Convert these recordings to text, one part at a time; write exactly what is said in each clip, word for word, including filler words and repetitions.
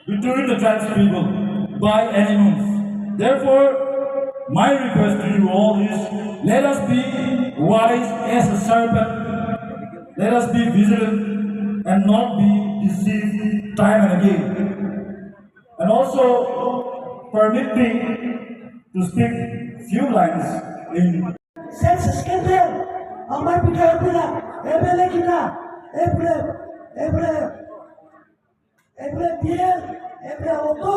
Between the tribes people by any means. Therefore, my request to you all is, let us be wise as a serpent. Let us be vigilant and not be deceived time and again. And also, permit me to speak few lines in Sex scandal, amar bidai pila, M L A kita, M L A, M L A, M L A beer, M L A auto,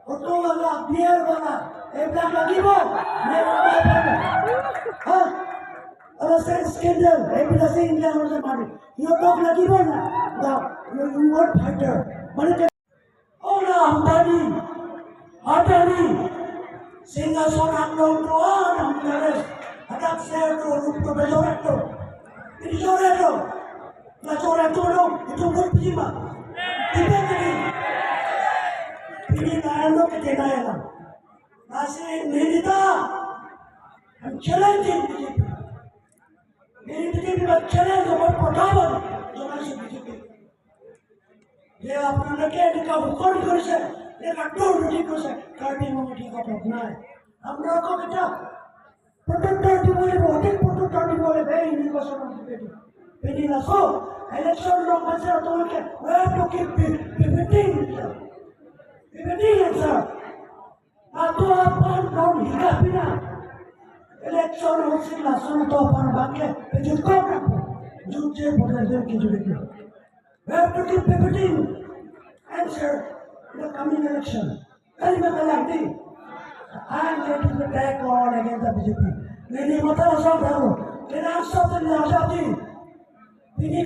auto wala, beer wala, M L A lagibo, ne, ha? Ala sex scandal, M L A se India orang mari. You talk lagibo na, now you, you want fighter. Mane Ola Ambani, Adani, Singhason angdong doan ang Congress, hadak share do, rup do, bejor do. Ini jor do. Na jor do, itu pun pijima. Tidak jadi. Ini na ano ke tena ya. Nasi nilita. I'm challenging B J P. Nilita B J P ka challenge, amar pathaban, jomai si B J P. যে আপোনালোকে এনেকুৱা হুঁচৰি কৰিছে, এনেকুৱা দৌৰ ধুতি কৰিছে, কাৰ্বি আংলঙত ঠিক কথা নাই। আপোনালোকক এতিয়া প্ৰত্যুত্তৰ দিবলৈ, অধিক প্ৰত্যুত্তৰ দিবলৈ এই নিৰ্বাচনত যোগেদি। Pini laso election rong masih atau ke, we have to keep repeating, repeating answer. Atu apan non hika pina. Election hosi lason to apan bangke pejut kok. Jutje voter dem kijut ke. We have to keep repeating answer in the coming election. Kali ma kalang di. I am going to attack all against the B J P. Nini mata lason tharu. Kena asal tadi asal di. Pini